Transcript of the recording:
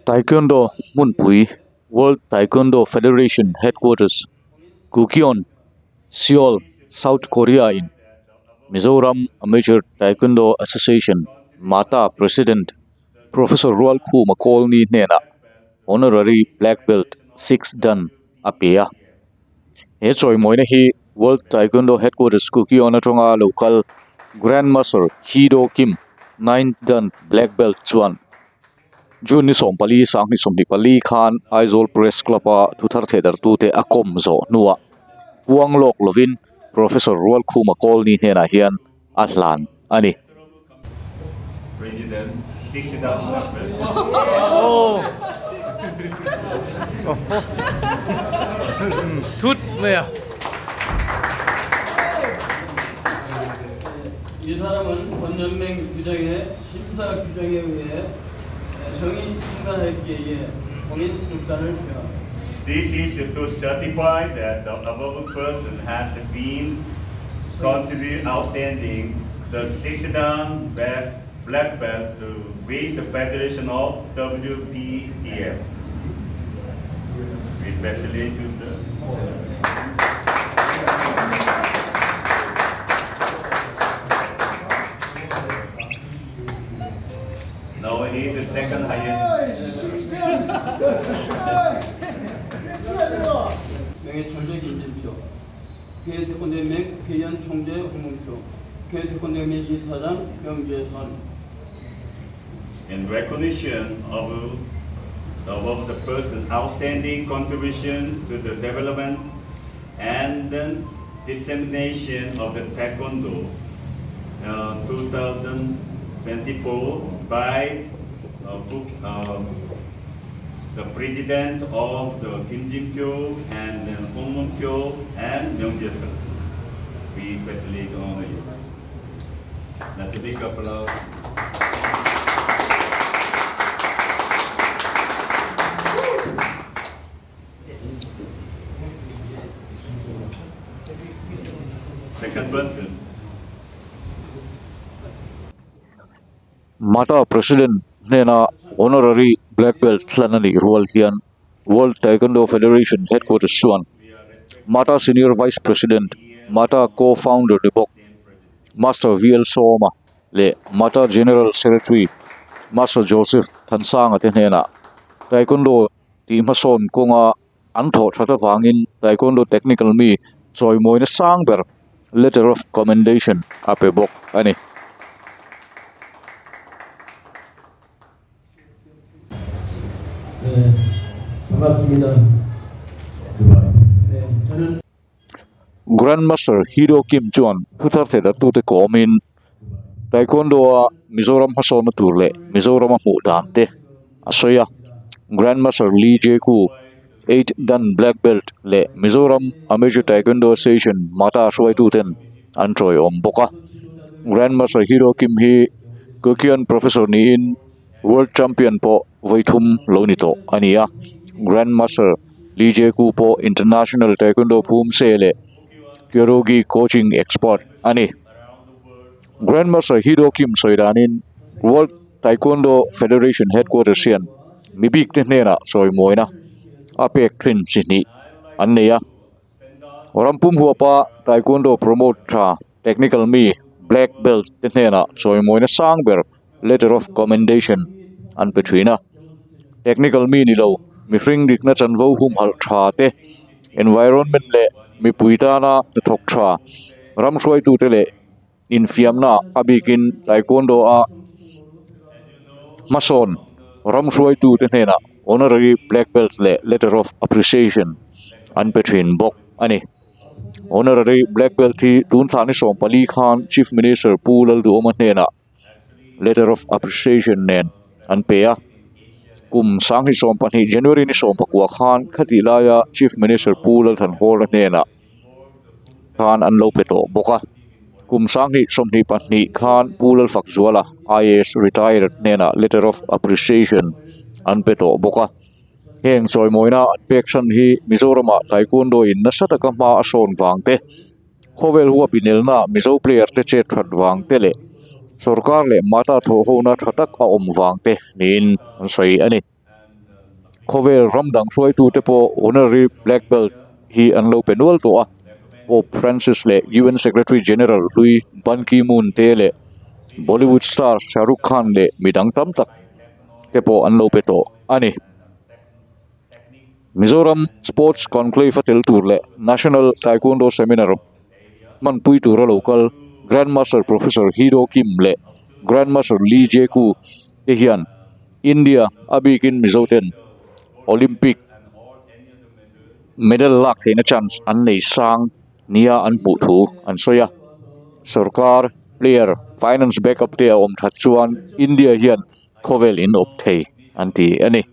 Taekwondo hmunpui World Taekwondo Federation Headquarters Kukkiwon Seoul South Korea in Mizoram Amateur Taekwondo Association MATA President Professor Rualkhuma Kawlni hnenah Honorary Black Belt Six Dan a pe a. He chawimawina hi World Taekwondo Headquarters Kukkiwon atanga lo kal Grandmaster Hee-Do Kim Ninth Dan Black Belt chuan June ni 14 2024 khan Aizawl Press Club a thuthar thehdar tute a kawm zawh hnuah puang lawk lovin Professor Rualkhuma Kawlni hnenah hian a hlan a ni. President Sixth Dan Black Belt. Thut mai a. 이 사람은 본연맹 규정의 심사 규정에 의해 성인 신관했기에 공인 6단을 수여합니다. This is to certify that the above person has been contribute outstanding the Sixth Dan Black Belt to with the Federation of WPTF. We congratulate you, sir. Now he is the second highest. 명예철재 김진표, 국회 태권도연맹 국회의원 총재 홍문표, 국회 태권도연맹 이사장 명재선. In recognition of the person's outstanding contribution to the development and dissemination of the Taekwondo 2024 by the president of the Kim Jin-pyo and then Hong Mun-pyo and Myung Jae-sung. We especially honor you. Let's a big applause. Second person. MATA President hnena Honorary Black Belt hlan a nih rual hian World Taekwondo Federation Headquarters chuan MATA Senior Vice President MATA Co-founder ni bawk Master V L Sawma leh MATA General Secretary Master Joseph Thansanga te hnenah Taekwondo tih hmasawn kawnga an thawh that avangin Taekwondo Technical mi chawimawina sang ber Letter of Commendation a pe bawk a ni. 네, 반갑습니다. 네, 저는 Grandmaster Hee-Do Kim chuan thuthar theihna tute kawmin Taekwondo a Mizoram hmasawnna tur leh Mizoram a hmuh dan te a sawi a. Grandmaster Lee Jae-ku 8 Dan Black Belt leh Mizoram Amateur Taekwondo Association MATA hruaitu ten an tawiawm bawk a. Grandmaster Hee-Do Kim hi Kukkiwon Professor niin World Champion pawh vaithum lo ni tawh a ni a. Grandmaster Lee Jae-ku pawh International Taekwondo Poomsae leh Kyorugi Coaching Expert a ni. Grandmaster Hee-Do Kim sawi danin World Taekwondo Federation Headquarters hian mi bik te hnenah chawimawina a pek thin chi hnih an nei a. Rampum huapa Taekwondo promote tha technical mi Black Belt te hnenah chawimawina sang ber Letter of Commendation an pe thin a. Technical mi ni lo mi hring dikna chanvo hum halh tha te environment leh mi puitana hnathawk tha ram hruaitu te leh infiamna a bikin Taekwondo a hmasawn ram hruaitu te hnenah Honorary Black Belt leh Letter of Appreciation an pe thin bawk a ni. Honorary Black Belt hi tun thla ni 14 khan Chief Minister Pu Lalduhoma hnenah Letter of Appreciation nen an pe a. Kum 2022 January ni 19 khan khati laia Chief Minister Pu Lalthanhawla hnenah khan an lo pe tawh bawk a. Kum 2022 khan Pu Lalfakzuala IAS retired hnenah Letter of Appreciation an pe tawh bawk a. Heng chawimawina an pek hran hi Mizorama Taekwondo in nasa taka hma a sawn wang te khawvel huap inelna Mizo player te chet that wang te leh sarkar leh MATA thawh hona tha tak a awm wang te niin an sawi a ni. Khawvel ram dang hruaitute pawh honorary black belt hi an lo pe nual tawh a, Pope Francis leh UN Secretary General hlui Ban Ki-moon te leh Bollywood star Shah Rukh Khan leh midang tam tak te pawh an lo pe tawh a ni. Mizoram Sports Conclave a tel tur leh National Taekwondo Seminar hmanpui tura lo kal Grandmaster Professor Hee-Do Kim leh Grandmaster Lee Jae-koo te hian India a bikin Mizo ten Olympic medal lak theihna chance an nei sang nia an hmuh thu an sawi a. Sorkar, player, finance backup te a awm that chuan India hian khawvel in awp thei an ti a ni.